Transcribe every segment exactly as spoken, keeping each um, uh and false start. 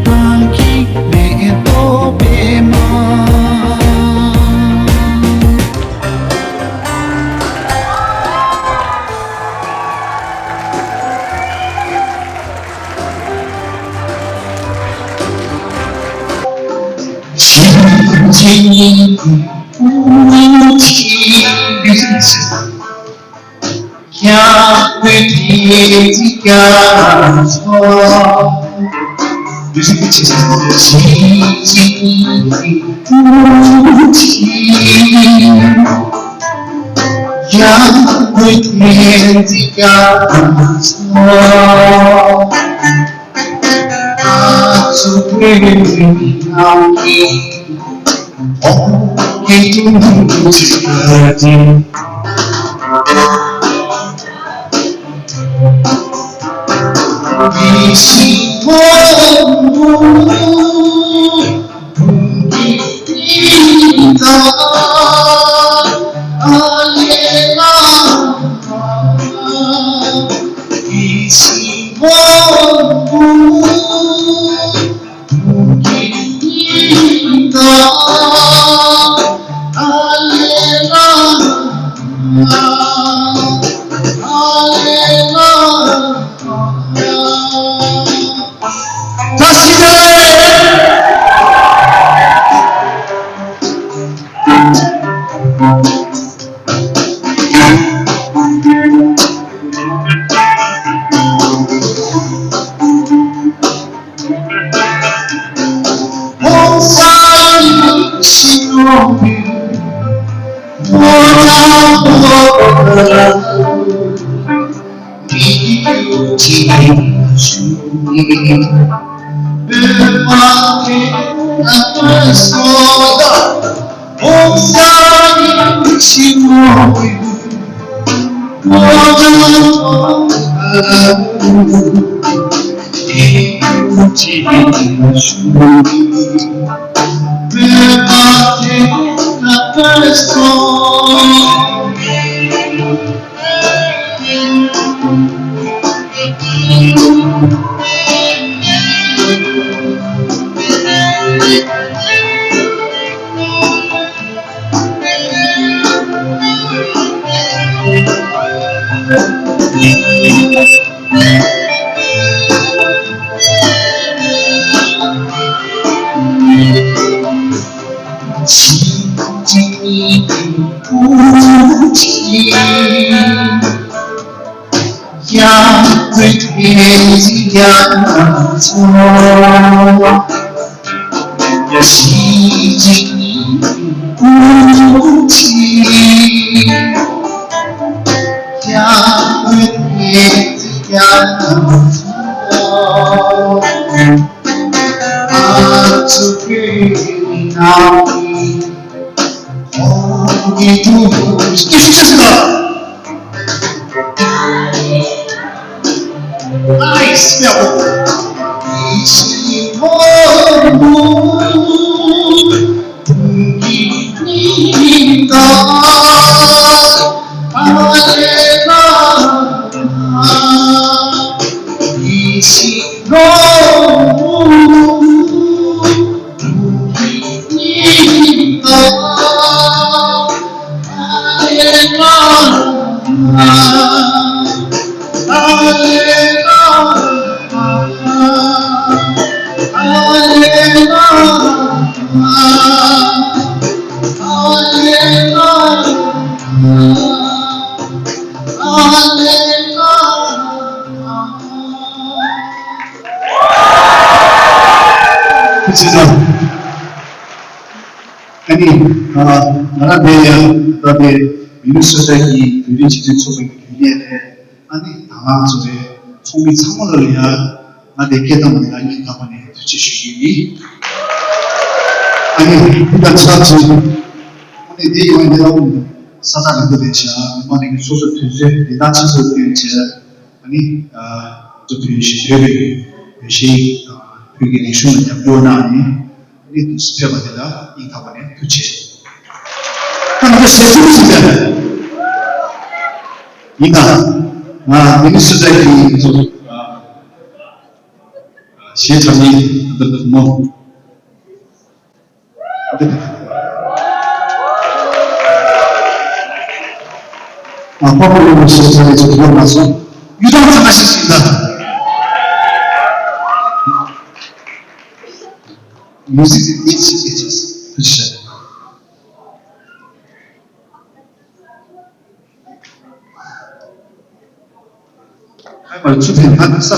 དང་གི་མེ་ཏོག་པད་མ། Nice. ཨ་ནི། ང་རང་འདིར་ཡང་ད་ལྟའི་མི་ནི་སོ་ཊ་གི་བོད་རིགས་སྤྱི་མཐུན་ཚོགས་པའི་གི་རྒྱུན་ལས་རེད། ཨ་ནི་ད་ང་ཚོ་རེད། ཚོགས་མི་ཚང་མ་ལ་ཡང་ང་འདིར་སྐད་བཏང་བ་ལ་ཡང་སྙིང་ཐག་པ་ནས་ཐུགས་རྗེ་ཆེ་ཞུ་རྒྱུ་ཡིན། ཨ་ནི་འདི་དང་ཆབས་ཅིག་ཨ་ནི་འདིར་ཡོང་བའི་ལས་རོགས་ས་ཐག་རིང་པོ་ནས་བྱས། མི་མང་རྣམས་ཀྱིས་སོ་སོའི་དུས་ཚོད་རིན་ཐང་ཆེ་སར་བཏོན་བྱས། ཨ་ནི། ཨ། ང་ཚོ་བོད་ཞི་བོད་པའི་བོད་ཞི། ཨ། བོད་ཀྱི་རིག་གཞུང་ལ་རྒྱབ་སྐྱོར་གནང་ནས། ཨ་ནི་དུས་སུ་ཕེབས་པ་དེ་ལ་སྙིང་ཐག་པ་ནས་ཐུགས་རྗེ་ཆེ། ཨ། ང་ཚོ་ཞལ་ཆེམས་ཤིག་བྱས། ཡིན་ད། ང་མི་ནི་སོ་ཊ་གི་ང་ཚོ། ཨ། ཞེས་བྱ་མིན་འདི་ལྟར་མོ། ཨ་པ་པ་ལོ་ལོ་ཞེས་བྱ་བའི་ཚུལ་དུ་ལ་སོང་། གཡུ་ཐོག་ཚང་མ་ཞིག་ཞིག་ད། མུ་ཟིག་ཟིག་ཨིན་ཞིག་ཨིན་ཞིག་ཕུ་ཤ། ཁ་པར་ཆུ་ཕན་ཧ་ས།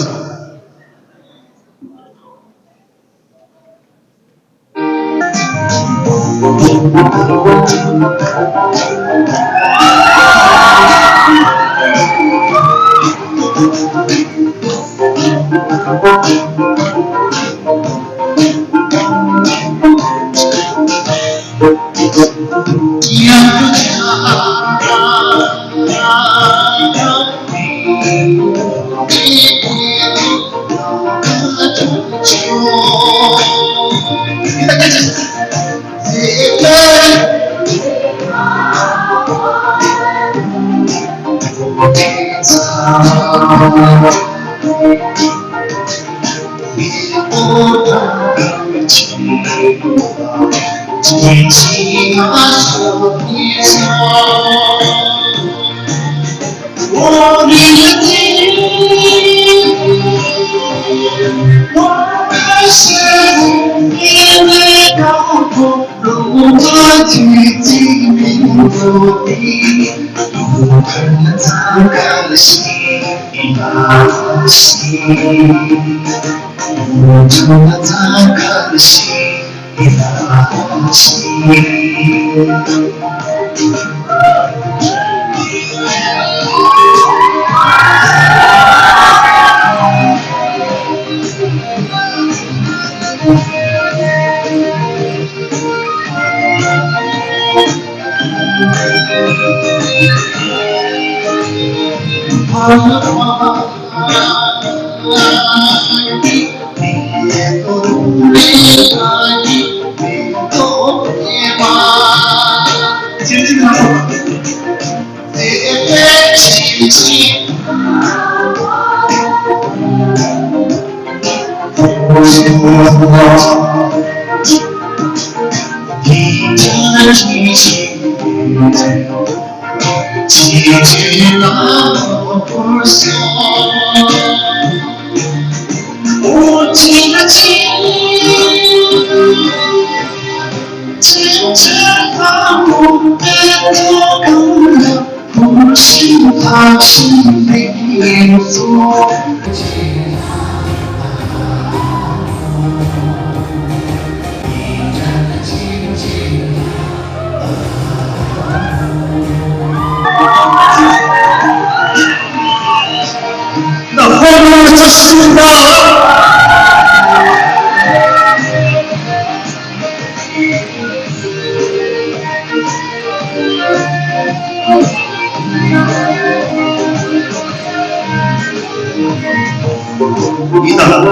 ཡིན་ད།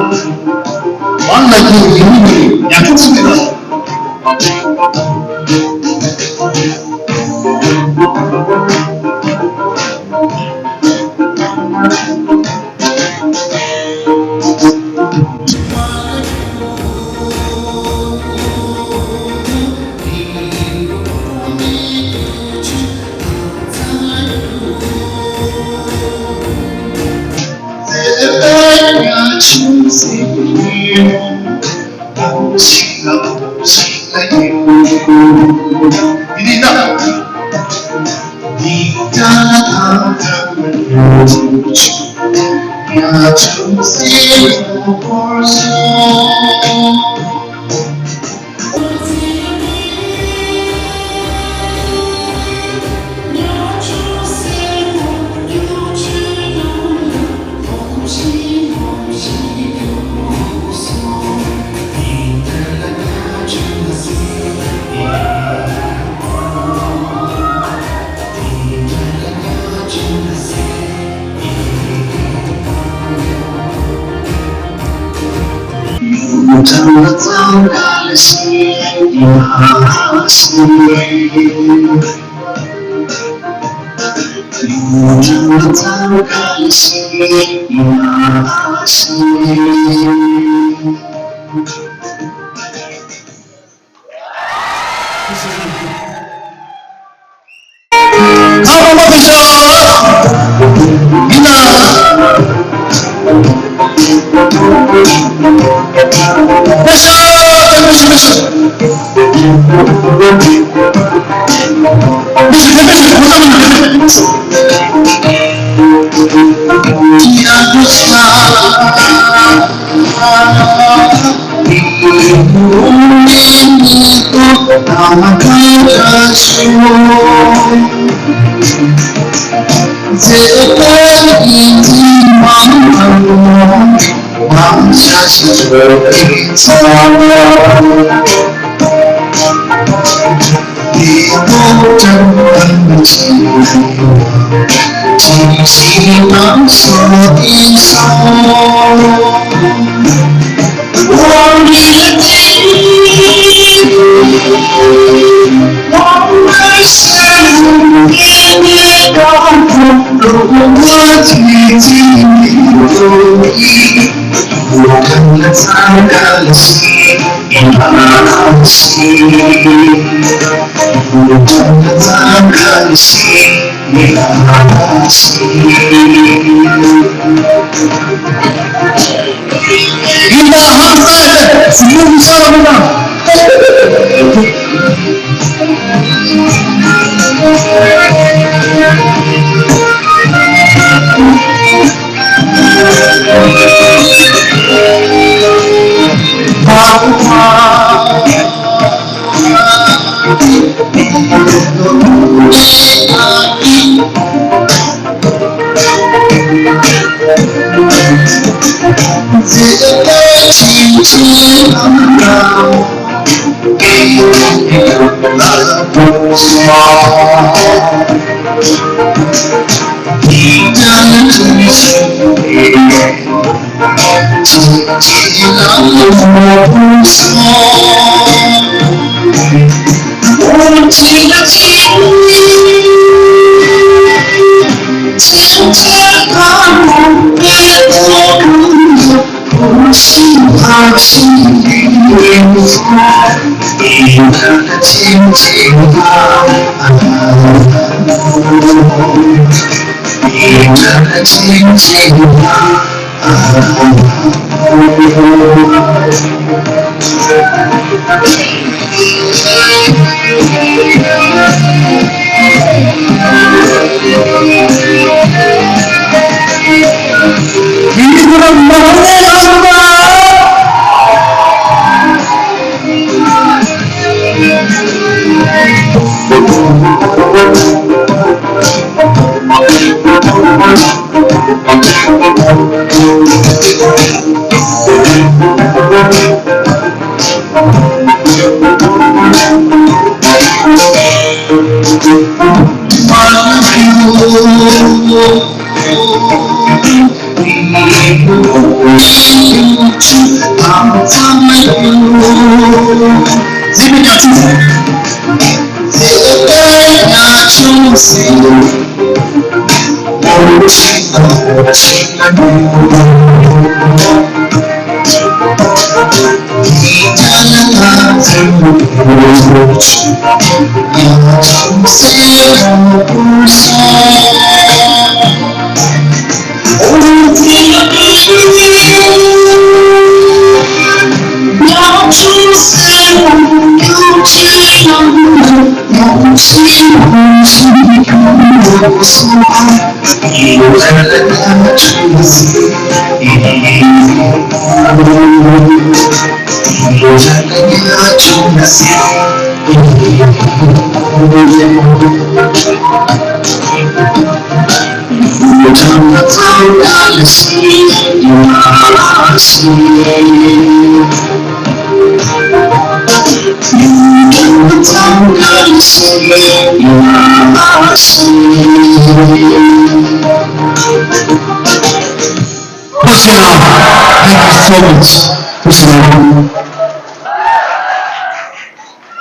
བང་ལ་ཁྱེད་ཡིན་མིན་ཡིན་ཡག་པོ་ཅིག་མེད་ད། Thank you so much.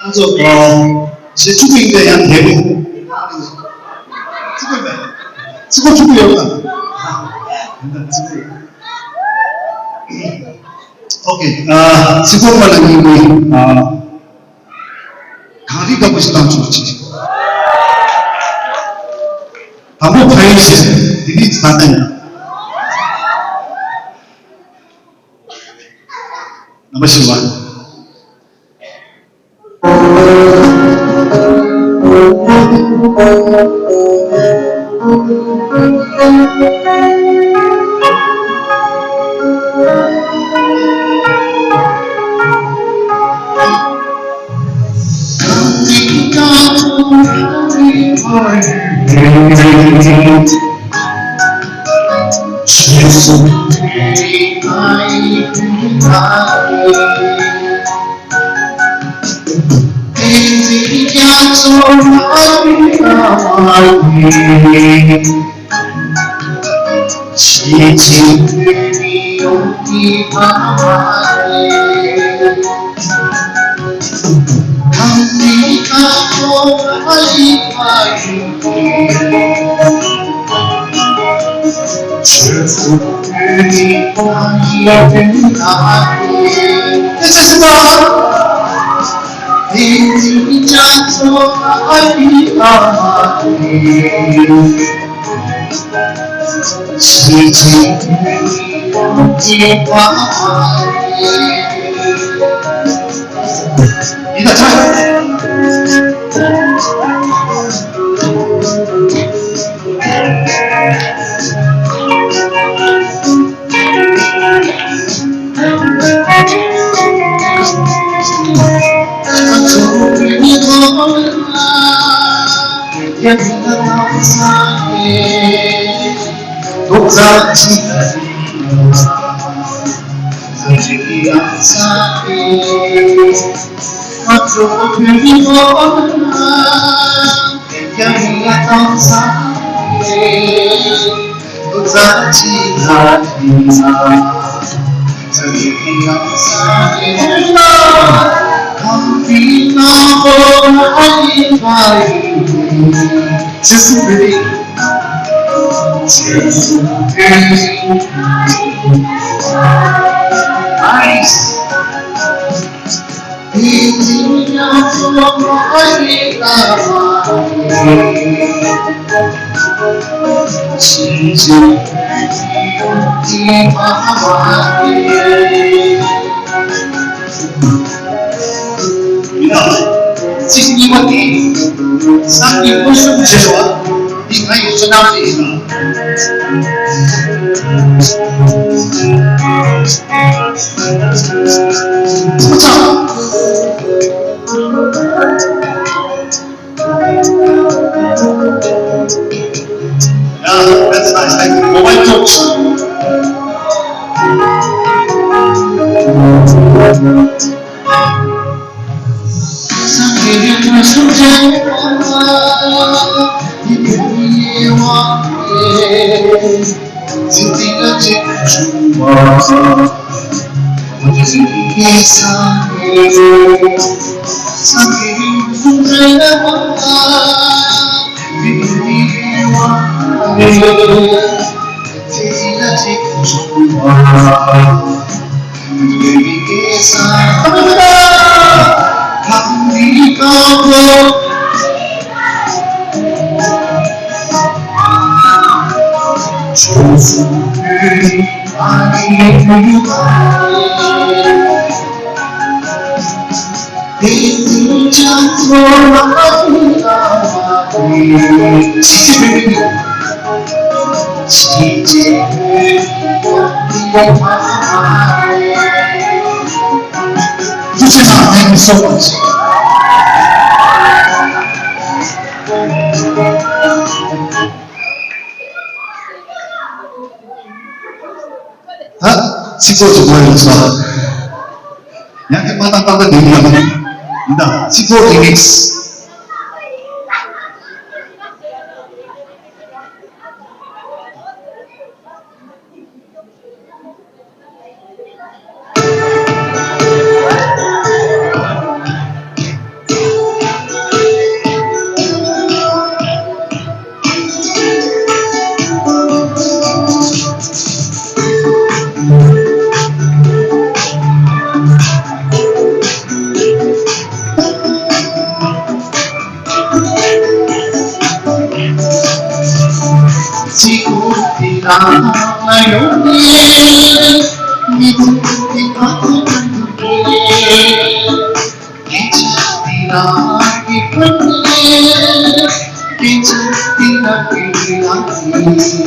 ང་ཚོ་ཨ་ཞེ་ཆུ་པིང་དེ་ཡང་དེ་མོ། ཚིག་པ་ཚིག་པ་ཆུ་པིང་ཡོད་པ། ཚིག་པ། ཨོ་ཁེ། ཨ། ཚིག་ཐོ་པ་ལ་ཉིན་མོའི། ཨ། གངས་རི་དཀར་པོ་ཞིག་བཏང་ཆོག་ཅིག་དང་པོ་ཕ་ཡུལ་ཞེས་དེ་ནི་ད་ལྟ་ཡིན། རྣམ་པ་ཞིག་བ། ཡིན་ནའང་། ཚིག་གཉིས་པ་དེ། བསམ་གྱིས་མངོན་སུམ་བྱེད་པ། འདི་ང་ཡི་སྤྱོད་སྟངས་ཤིག་ཡིན་ལ། ཚ། Thank you so much. ད་ཚིག་ཐོ་ཅིག་བོར་ཡོང་སོང་། ཡང་གི་མ་ཏག་ཏག་ཏག་དེ་ཡིན་ཡང་ཡིན་ད། ཚིག་ཐོ་རི་མིག་སི། ཡིན་ད་ཆང་ཤིང་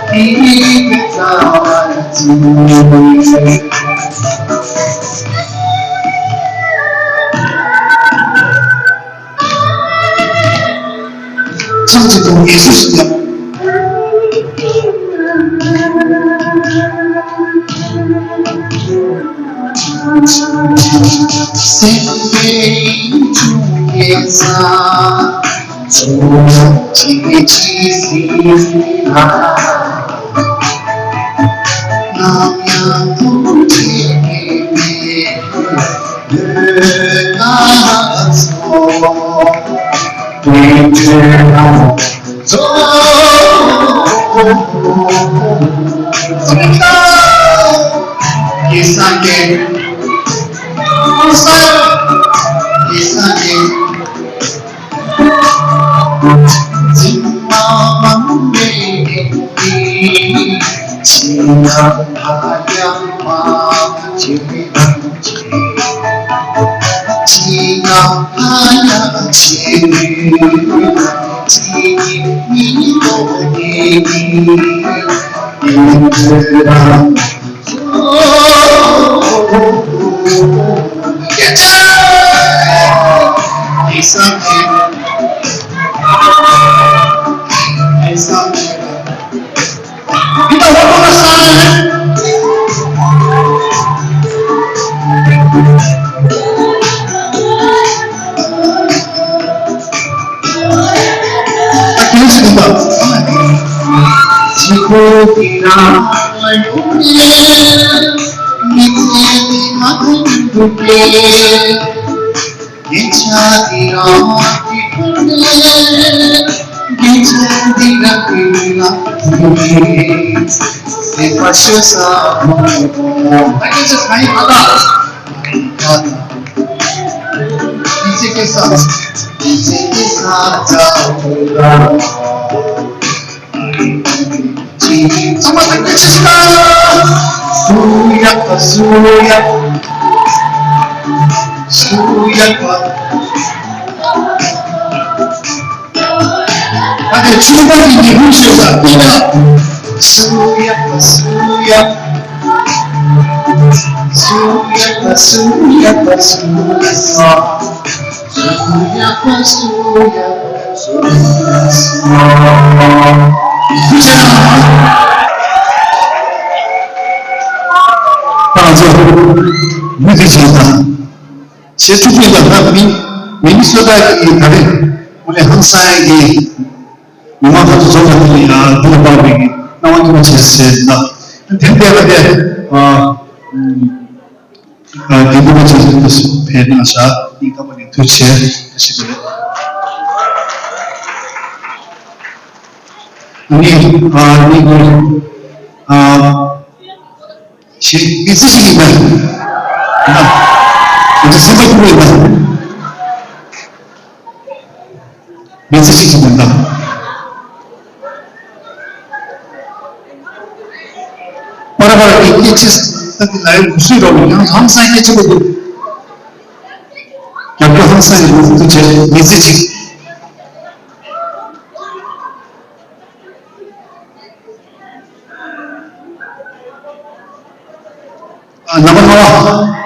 པས། ཡིན་ད་ཆང་ཤིང་པ། ཚང་གཅིག་ཏུ་ངེས་ཤེས་ཤིག་ཡོད། སེམས་པའི་འཁྲུག་པའི་ས། ཚོར་བ་ཅི་ཞིག་ཟིན་ལ། ནམ་ཡང་ཐུགས་རྗེ་མེད་པའི་ལུས་ངག་སོགས། དེ་འདྲ་ཚོར། ཡེ་སངས་རྒྱས། ཡེ་སངས་རྒྱས། འཛིན་མ་མང་བའི་ཕྱི་ནང་ཕ་ཡ་མ་ཕྱི་རང་ཕྱི་ནང་ཕ་ཡ་ཕྱི་རང་ཕྱི་མི་ལོ་ནི་ཡིན་རང་། ད་དེ་ཆུང་མ་གི་ཉི་ཧུ་ཞེས་པ་ཀུན་ལ། སུ་ཡ་སུ་ཡ། སུ་ཡ་སུ་ཡ་སུ་ཡ་སུ་ཡ་སུ་ཡ་སུ་ཡ། ད་ཚོ་མི་དེ་བྱས་ན། ཞེས་ཐུགས་ཕན་དང་ལྷག་མི་མི་མི་སོ་ད་གི་ད་རེས་ངོ་ནས་ཧང་སང་གི་མི་མང་ཁག་ཏུ་འཛོམས་པ་དེ་ལ་ཡང་འདི་ལ་དཔག་པའི་སྣང་བ་སྐྱིད་པོ་བྱས་ཟེར་ན། དེ་འདྲ་བ་དེ་ཨ་ཨ་དེ་འདུག་པ་བྱས་ཟེར་ན་ཕན་གནང་བཞག་སྙིང་ཐག་པ་ནས་ཐུགས་རྗེ་ཆེ་ཞུ་གི་རེད། ཨ་ནི་ཨ་ནི་ཨ། ཞེས་མི་ཚེ་ཞིག་ཡིན་པས། ང་ཚོ་སེམས་པ་སྐྱིད་པོ་ཡིན་པས། མི་ཚེ་ཞིག་ཡིན་པས། པར་པར་གྱི་སྐད་ཆ་ད་འདི་ལ་ཡོད་ངུ་སུས་རོགས་ཡང་ཧང་སང་སྐད་ཆ་གོ་འདུག་རྒྱབ་སྐྱོར་ཧང་སང་ཡིན་ངུ་སུ་བྱས་མི་ཚེ་ཞིག་ཨ། ནམ་པ་ལྷ།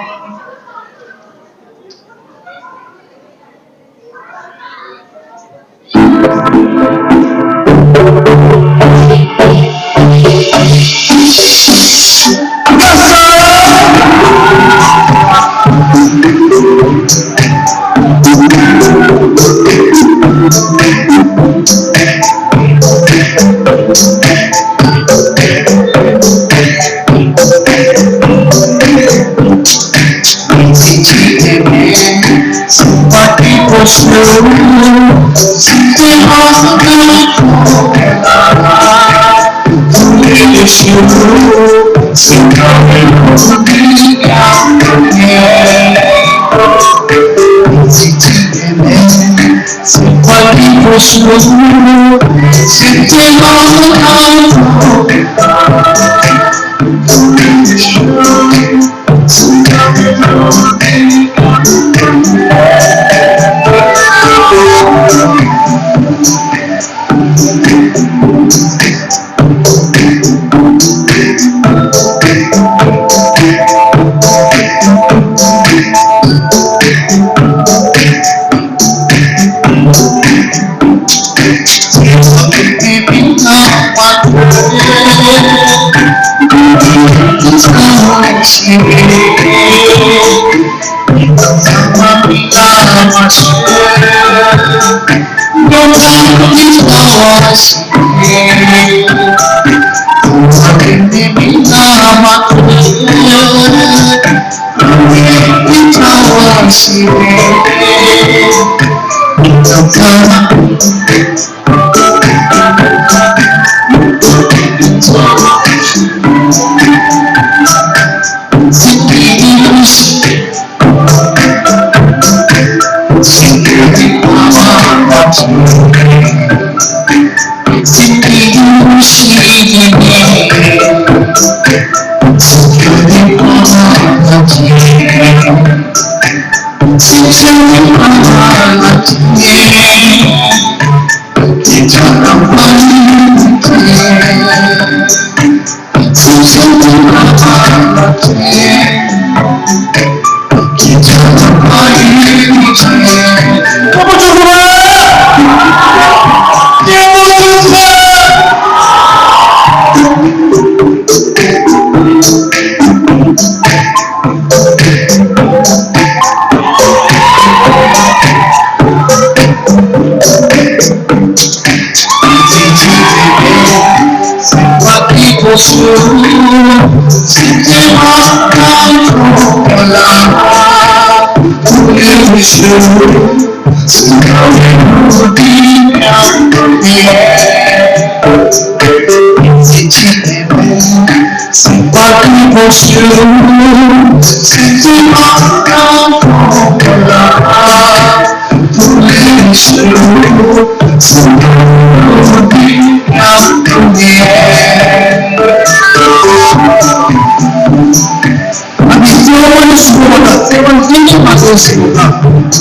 ཨ་ནི་སེམས་པ་ནི་ཞུ་བ་དང་སེམས་པ་ནི་སེམས་ཀྱི་མ་སེམས་ཞུ་བ་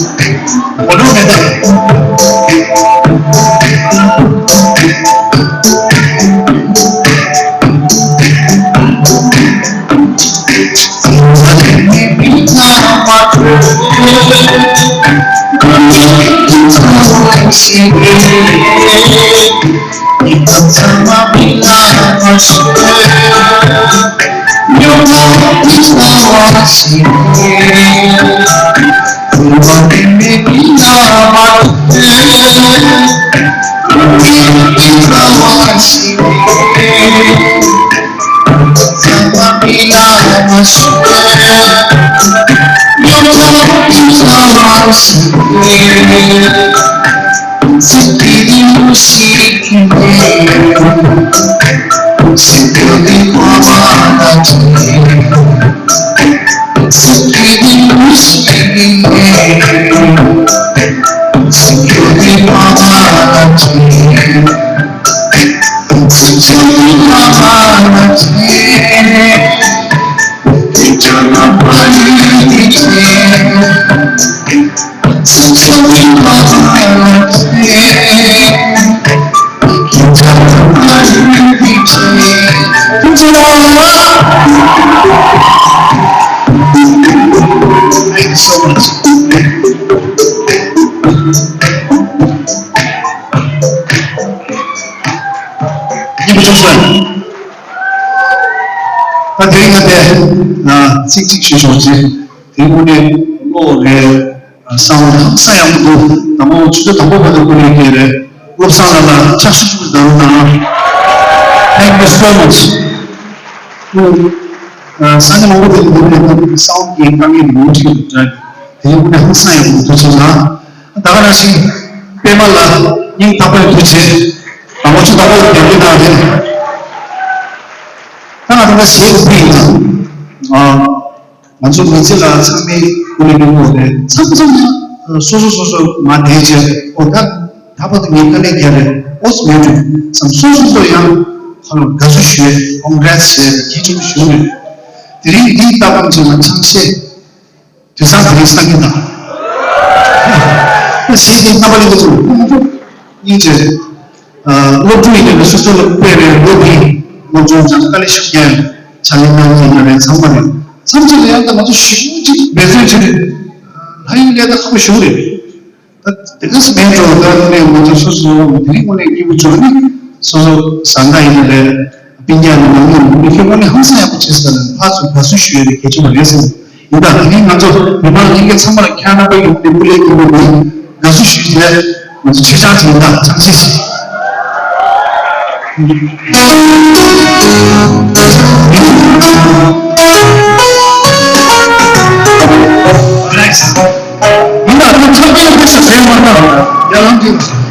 དང་། འོ་ནོ་མེད་ད། Thank you so much. ད་དེ་རིང་ང་དེ་ཚིག་གཅིག་ཞུ་ཆོག་ཅིག་དེ་དངོས་གནས་བློ་རེད། བསམ་བློ་ཧང་སང་ཡག་པོ་འདུག་དང་པོ་ཆུ་ཚོད་དང་པོ་བར་དུ་སྐུ་ལས་སྐྱེས་རེད། བློ་བཟང་ལགས་ལ་ཕྱག་ཤུགས་ཆེན་པོ་བརྡབ་རོགས་གནང་། Thank you so much. ཨ་ས་གནས་མང་པོ་དེ་འདི་ནས་ད་སའུན་ཌི་གི་དཀའ་ངལ་མང་པོ་ཅིག་འདུག་དེ་ཡང་དངོས་གནས་ཧང་སང་ཡག་པོ་འདུག་ཐུགས་རྗེ་ཆེ་གནང་། ད་ག་ནང་བཞིན་པད་མ་ལགས་སྙིང་ཐག་པ་ནས་ཐུགས་རྗེ་ཆེ། དང་པོ་ཆུ་ཚོད་དང་པོ་ལ་རྒྱབ་སྐྱོར་གནང་རེད། ད་ང་ད་ལྟ་ཟས་འདི་ཡིན་ན། ཨ། ང་ཚོ་མི་ཚེ་ལ་ཚང་མའི་སྐུ་ལས་སྐྱོན་དགོས་རེད། མཚམས་མཚམས་སོ་སོ་སོ་སོ་མ་བསྡད་བྱས་ཨོ་ད་ད་བར་དུ་ངའི་དཀའ་ལས་བརྒྱབ་རེད། ཨོ་ཙི་མེད་དུས་མཚམས་སོ་སོ་སོ་ཡང་ཁོ་ལ་དགའ་བསུ་ཞུ་རེད། ཀོང་གྷི་རེ་ཊི་ཞུ་རེད། ཐུགས་རྗེ་ཆེ་ཞུ་རེད། དེ་རིང་འདི་ལྟ་བུ་བྱས་ན་ཆང་ཆེ་དུས་སང་དེ་རིང་སང་ཉིན་དང་ཨོ་ཟས་འདི་རྣམ་པ་ལེན་གྱི་འདུག་སྙིང་རྗེ། སློབ་ཕྲུག་ཡིན་ནའི་སོ་སོ་ལ་དཔེ་རེད། ལོ་འདི་སློབ་སྦྱོང་སྦྱང་དཀའ་ལས་ཤུགས་རྒྱག་ཕྱག་ལས་གནང་མཁན་ཡིན་ན་རེད། ཚང་མ་རེད། མཚམས་ཚོད་ལ་ཡང་ད་ང་ཚོ་ཞུ་ཅིག་འབད་བརྩོན་བྱེད་རེད། ལྷ་ཡིན་ལས་ད་ཁག་པོ་ཞུ་རེད། ད་ དེ་ག་ས་མེད་འགྲོ། ད་དངོས་གནས་ང་ཚོ་སོ་སོ་དེ་རིང་དངོས་གནས་སྐྱིད་པོ་བྱུང་། ནི་སོ་སོ་བཟའ་ཟླ་ཡིན་ན་རེད། སྤུན་ཀྱག་ནི་མང་ཉུང་མི་ཁྱོད་དངོས་གནས་ཧང་སང་ཡག་པོ་བྱེད་ས་ལ་ཕར་ཚུར་དགའ་བསུ་ཞུ་ཡ་དེ་གལ་ཆེན་པོ་རེད་ཟེར། ཡིན་ད་དེ་རིང་ང་ཚོ་མི་མང་ལྷན་རྒྱས་ཚང་མ་ལ་ཁྱེད་རྣམ་པ་ཡོང་སྟེ་སྐུ་ལས་སྐྱིད་པོ་མེད། དགའ་བསུ་ཞུས་ཏེ་ང་ཚོ་ཆེད་བཅར་དེ་ཡིན་ད་ཚང་མ་སེམས་ཤིག་ཡིན་ད་དེ་ཚང་མ་ཡོང་དུས་སུ་དེ་མ་ན་ཡ་ལང་དུས།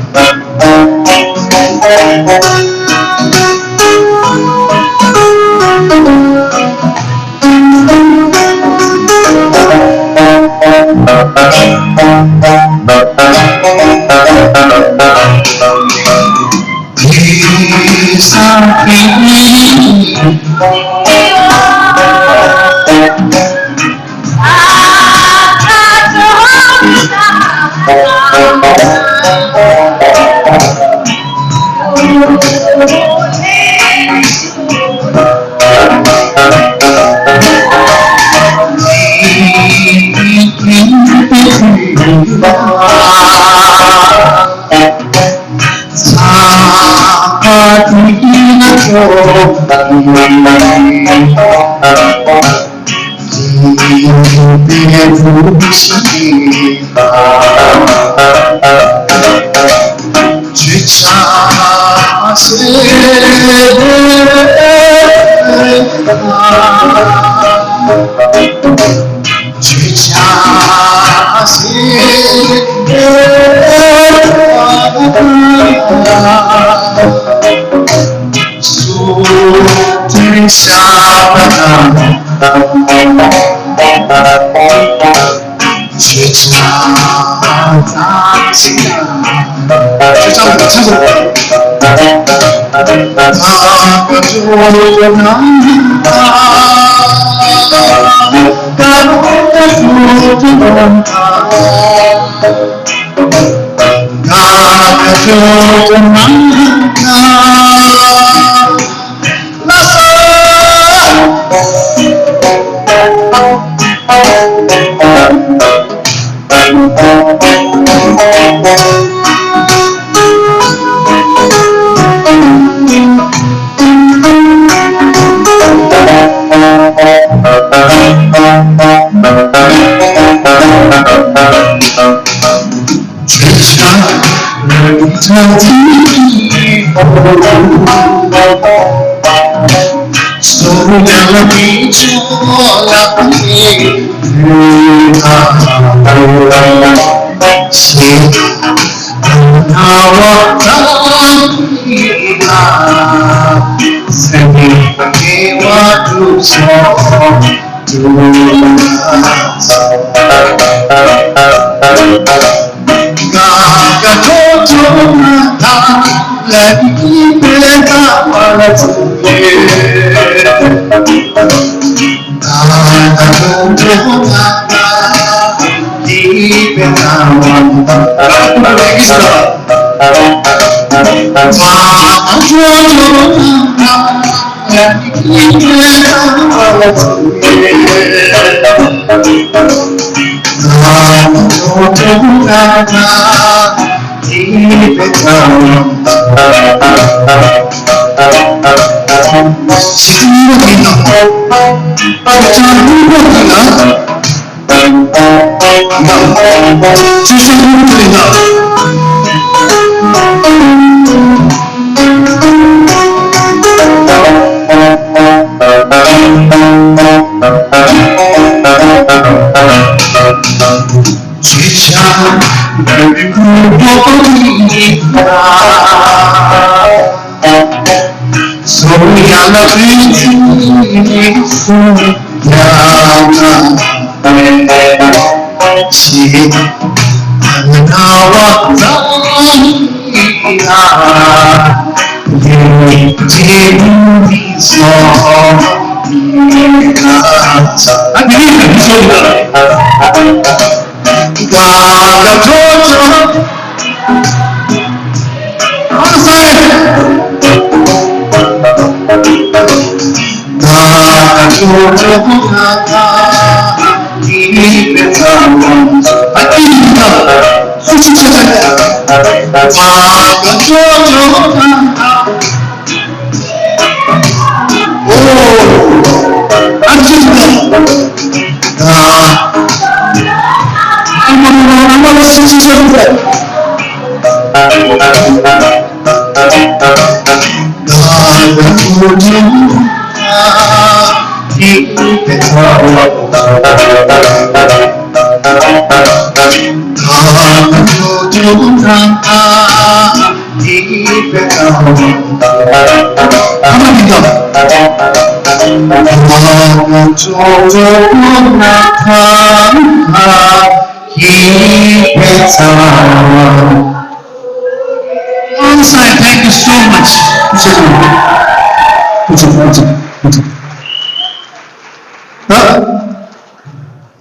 Thank you so much.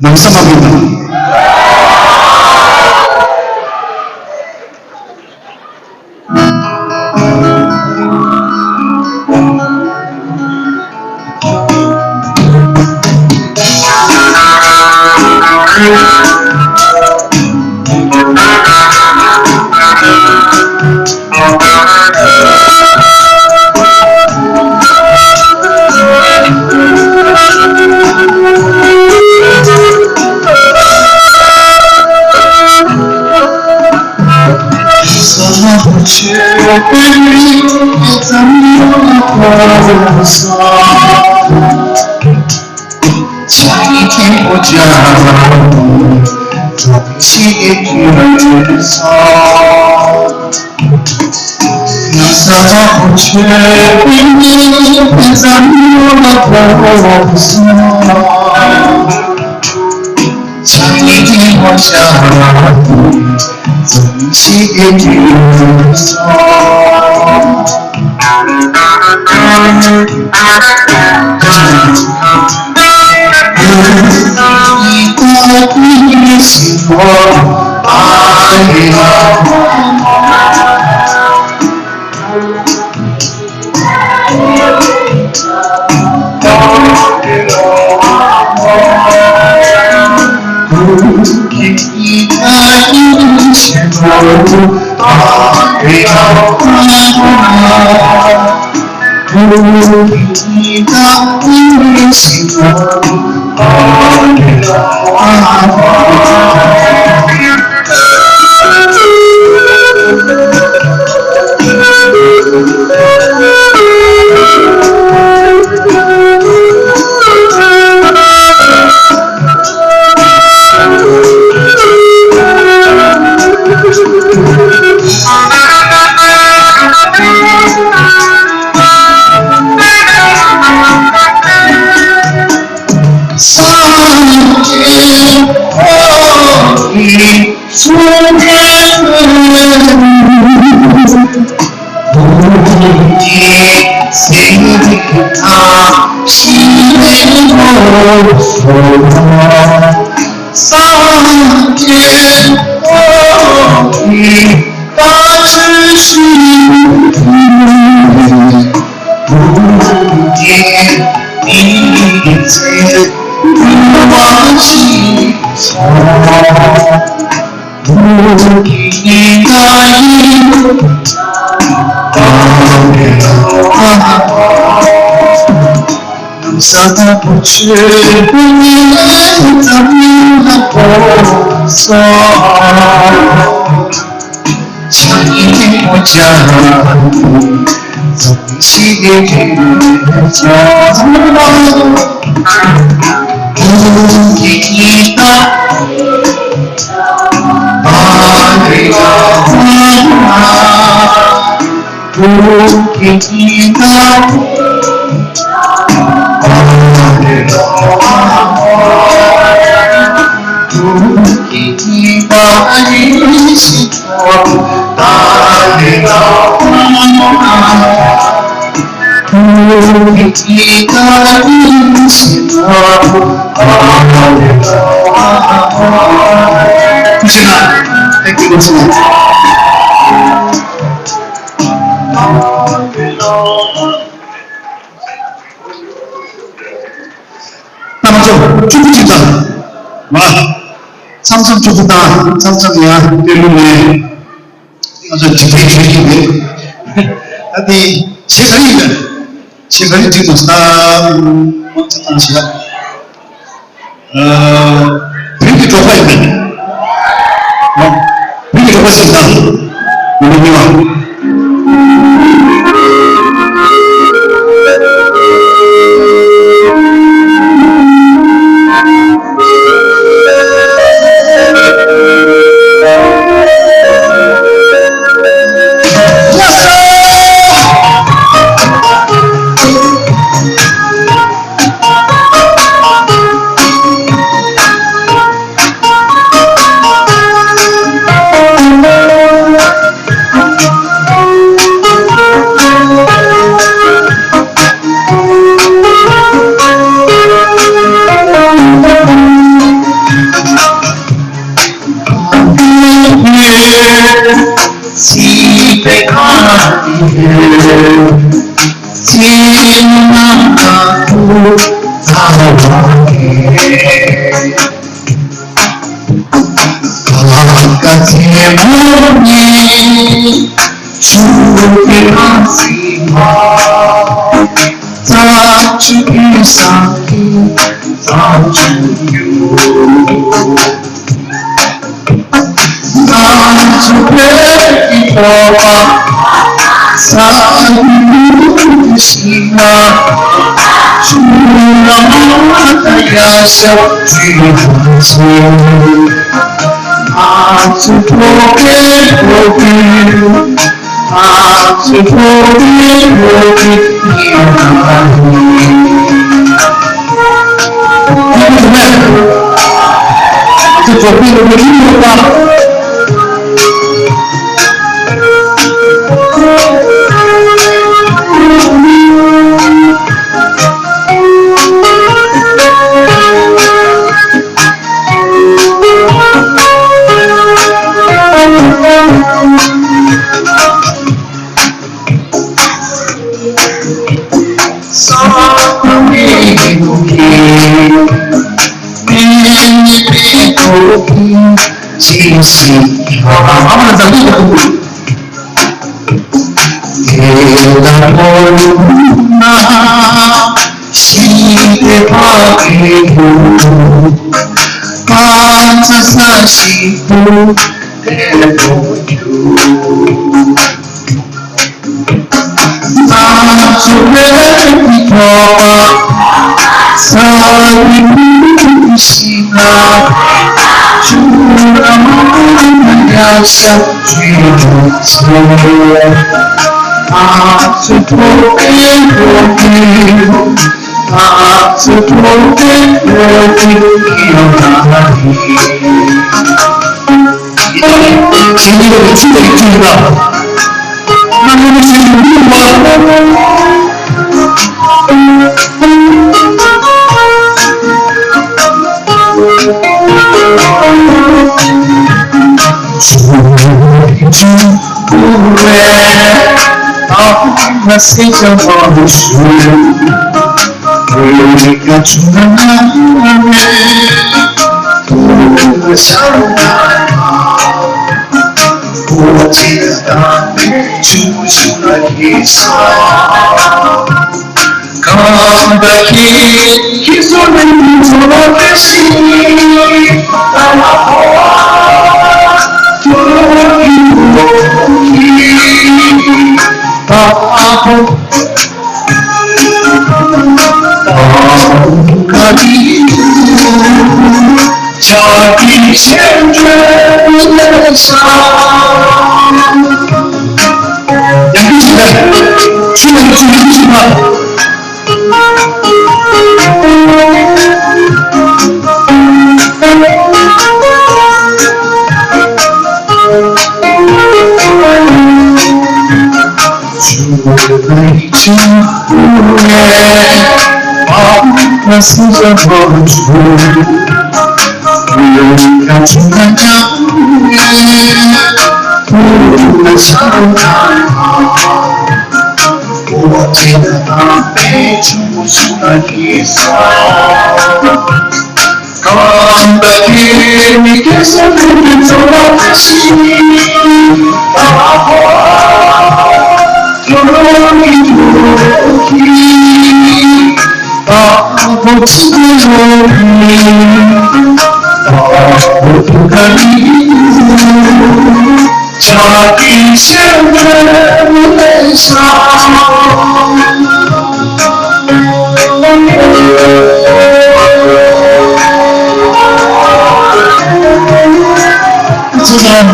ནང་ས་མ་གི་ནང་Thank you so much. ད་ང་ཚོ་ཕྲུ་གུ་གཅིག་དང་། ང་ མཚམས་མཚམས་ཅུ་ཚོད་དང་མཚམས་མཚམས་ཡང་དཔེ་ལུང་ནས་ང་ཚོ་འཇིག་རྟེན་བྱེད་ཀྱི་མེད། ད་དེ་བྱེད་ག་རེ་ཡིན་པས། བྱེད་ག་རེ་འགྲིག་མ་སོང་ད་མང་ཆེ་བཏང་བྱེད་ཡ། བོད་ཀྱི་འབྲོག་པ་ཡིན་པས། བོད་ཀྱི་འབྲོག་པ་ཞིག་དང་། ཡིན་པ་མིན་པ།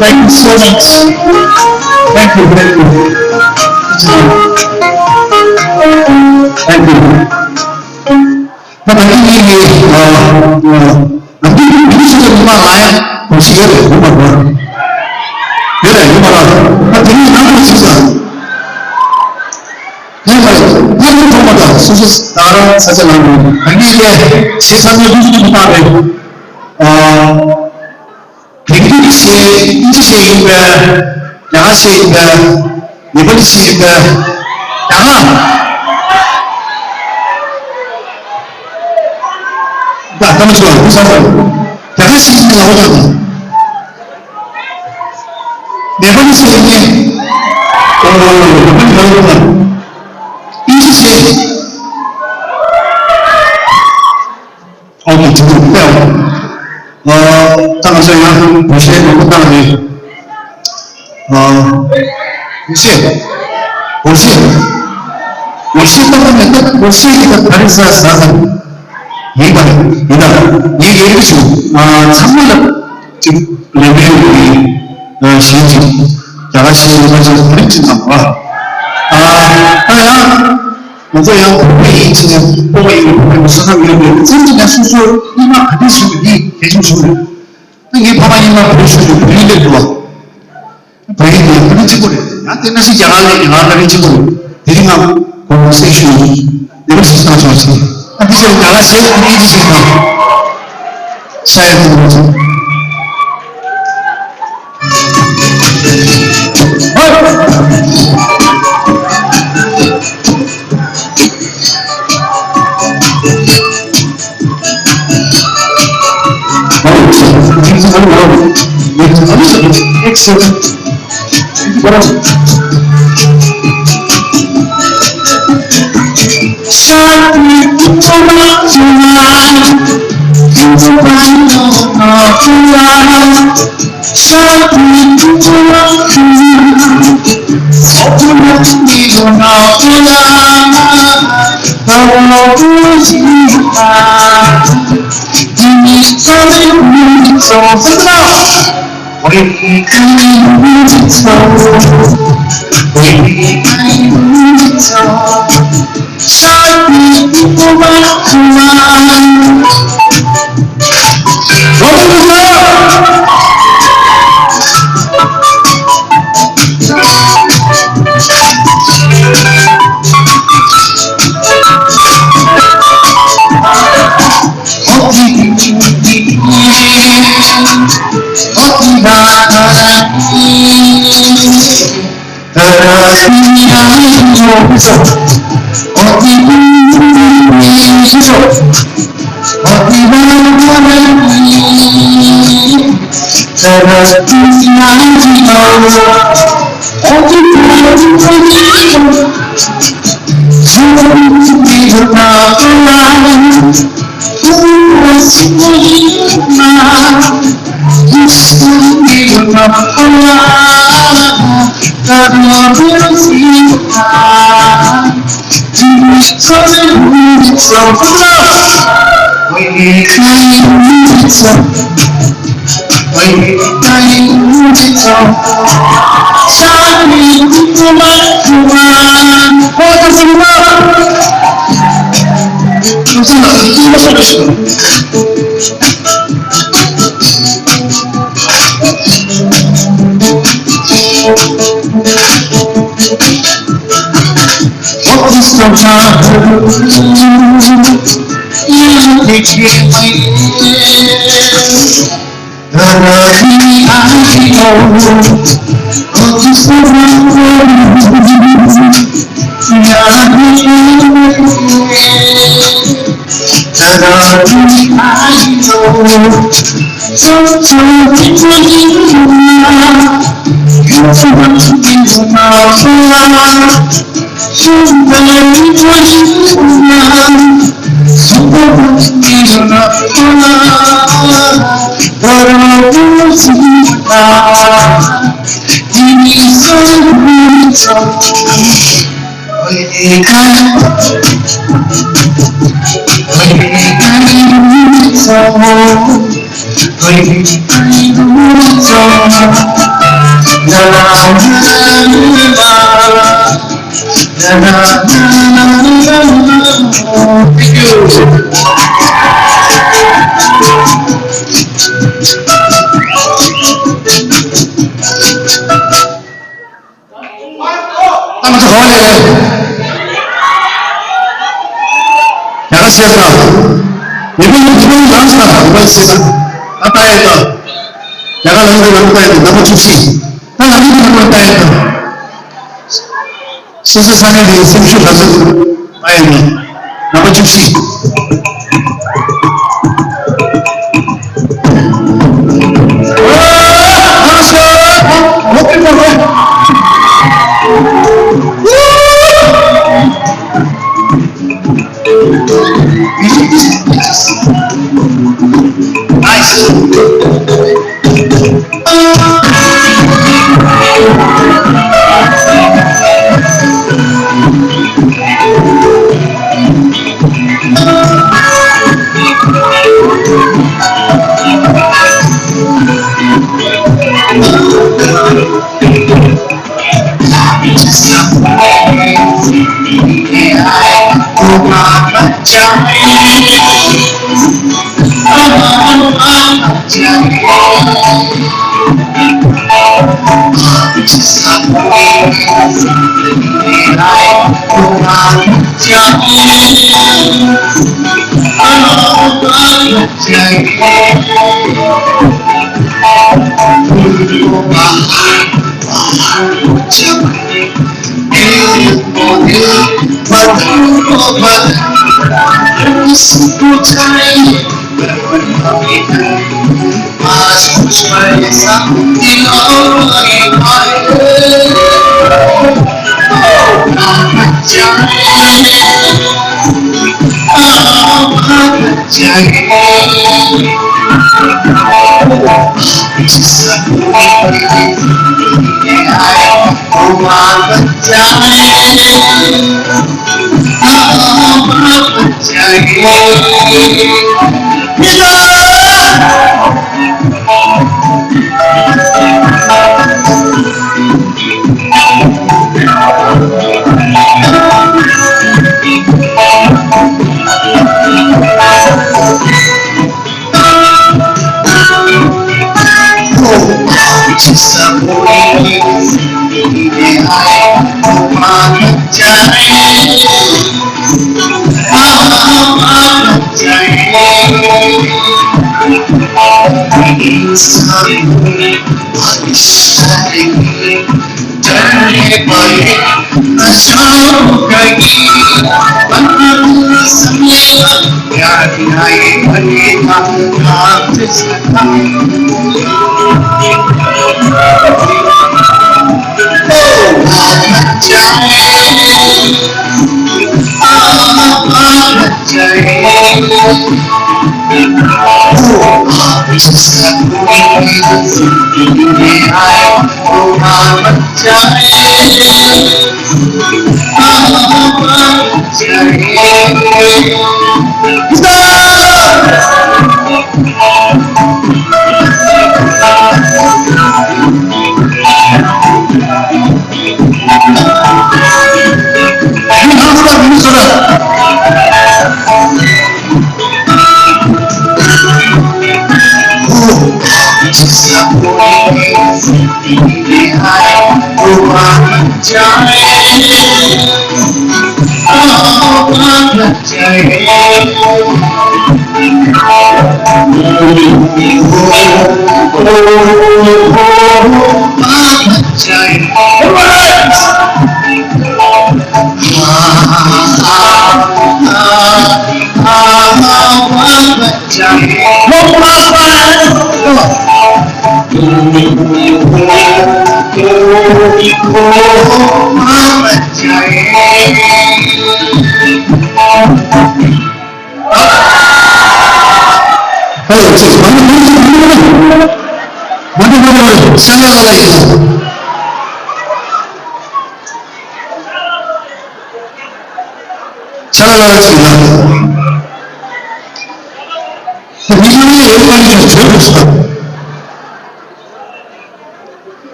Thank you so much. Thank you, thank you. Thank you. ད་ད་ལྟ་ངེད་ཀྱི་ཨ་ཨ་ང་ཚོའི་མི་སུ་ཚོ་ཉི་མ་ལ་ཡང་གོ་ཤེས་ཡོད་རེད། ཡོད་མ་རེད། ཡོད་རེད། ཡོད་མ་རེད། ད་དེ་རིང་ང་ཚོ་ཅིག་ས་ཡོད་མ་རེད། ཡོད་མ་རེད། ཐོག་མ་དང་སོ་སོ་ད་རང་ས་ཆ་ལ་ངེད་ཀྱི་ཞེ་ས་ནས་འདུག་འདུག་ད་རེད། ཨ། དེང་དུས་ཀྱི་གཞས་ཨིན་ཇི་གཞས་ཡིན་པས། རྒྱ་གར་གཞས་ཡིན་པས། ནེ་པ་ལི་གཞས་ཡིན་པས། རྒྱ་གར། ད་ལྟ་མ་ཆོག་ལ་ཁུ་ས་ས། རྒྱ་གར་གཞས་ཡིན་པས་ལ་ཁོ་ཐག་དང་། ནེ་པ་ལི་གཞས་ཡིན་པས། ཨོ་ནེ་པ་ལི་ལ་ཁོ་ཐག་ཨིན་ཇི་གཞས། ཨོ་ཁེ། ཐུགས་རྗེ་ཆེ། ཨ། ད་ང་ཚོ་ཡང་བོད་གཞས་མང་པོ་བཏང་རེད། ཨ། བོད་གཞས། བོད་གཞས། བོད་གཞས་བཏང་བ་མེད་ན་བོད་གཞས་ཀྱི་ད་ག་རེ་ཟ་ཟ་ཟ། ཡིན་ད། ཡིན་ད། ངས་ཡོད་རེད་ཞུ། ཨ། ཚང་མ་ལ་ཅིག་ལས་མེད་ཡོད་པའི་གཞས་ཅིག་རྒྱ་གར་གཞས་ཡིན་པ་ཅིག་ག་རེ་ཅིག་དང་བ། ཨ། ད་ཡང་། ང་ཚོ་ཡང་བོད་པ་ཡིན་ཕྱིན་ནས་སྤོབས་པ་ཡིན་པའི་བོད་པའི་ས་ཁམས་ཡོད་པའི་བཙན་གྱིས་ཀྱང་སོ་སོའི་སྙེ་མ་ག་འདྲ་ཞིག་ཡོད་པ་འདི་གལ་ཆེན་ཞིག་རེད། ད་ངའི་ཕ་མ་གཉིས་ཀ་བོད་ཤོར་ནས་བོད་ཡིག་སླེབས་འདུག་བ། བོད་ཡིག་དེ་ཕ་མ་གཅིག་པོ་རེད། ཡང་དེ་ན་ཞིག་རྒྱ་གར་ནས་རྒྱ་གར་ཕ་མ་གཅིག་པོ་རེད། དེ་རིང་ང་གོང་གསལ་ཞུ་ཡིན། ལས་ཀ་ཞིག་བཏང་ཆོག་ཞིག་ད་འདི་ཚོ་རྒྱ་གར་ཞིག་ཨིན་ཇི་ཞིག་དང་། ས་ཡ་དེ་ཚོ། ཨ་མ་ཚོ་ག་པར་ཡོད་རེད། ཡག་ག་བྱས་སོང་། མི་བུ་མི་བུ་ལངས་སོང་། ཡག་ག་བྱས་སོང་། ད་ལྟ་ཡོད་དོ། ཡག་ག་ལངས་འདུག་ལངས་ལྟ་ཡོད་དོ། ནམ་པ་བཅུ་བཞི། ད་ལངས་འདུག་ལངས་ལྟ་ཡོད་དོ། སོ་སོ་ས་གནས་དེའི་སེམས་ཤུགས་ག་ཚོད་འདུག་ལྟ་ཡོད་དོ། ནམ་པ་བཅུ་བཞི།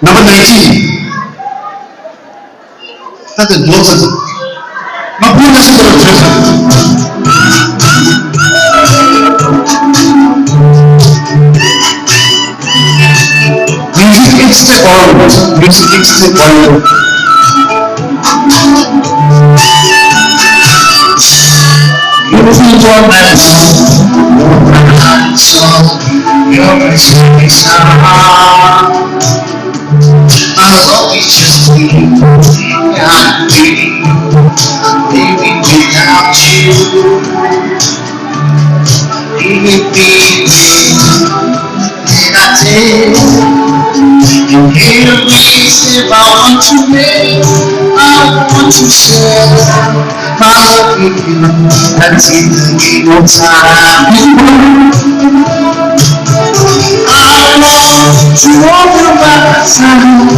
Number nineteen. ད་དེ་མདོ་ཙམ། ང་བུ་ནས་ཤི་བར་བྱོས། Music is the world. Music is the world. Looking for my love, your eyes, your eyes, your eyes. My love is just me, I'm dreaming, living without you. Living without you. Hear me say, I want to make, I want to share my with you. That's in the game of time. I want to open my time.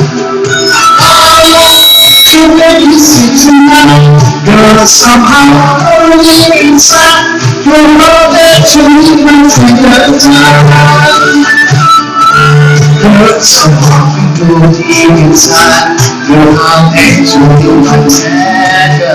I want to make you see tonight. Girl, somehow, only inside. Your love that you need my freedom time. Girl, somehow, you know deep inside. Your heart and soul, you my treasure.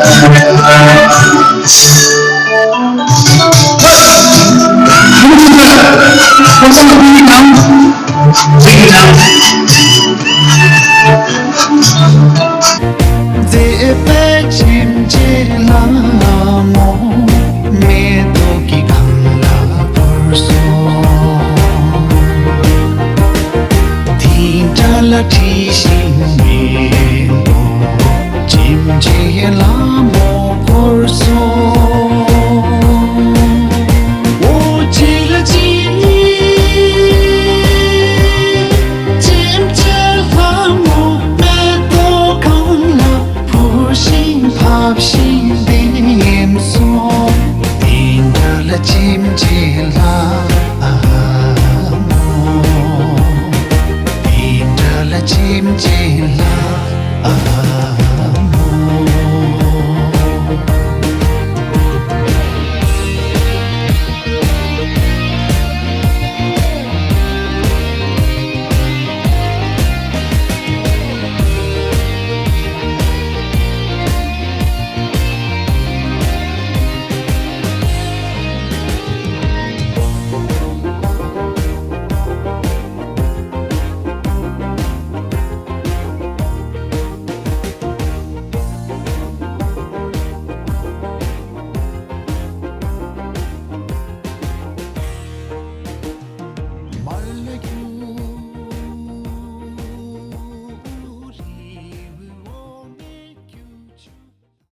མཛེས་པའི་བྱིན་གྱིས་བརླབས་མོ། མེ་ཏོག་གི་གང་ལ་བོར་སོང་། དེ་འདྲ་ལ་དྲི་ཞིམ་མེ་ཏོག་བྱིན་གྱིས་བརླབས་མོ་བོར་སོང་། འོ་བྱིན་ལ་བྱིན། བྱིན་གྱིས་བརླབས་མོ། མེ་ཏོག་གང་ལ་བོར་ཞིང་བབས་ཤིང་ལྡེམ་སོང་། དེ་འདྲ་ལ་བྱིན་གྱིས་བརླབས་མོ། དེ་འདྲ་ལ་བྱིན་གྱིས་བརླབས།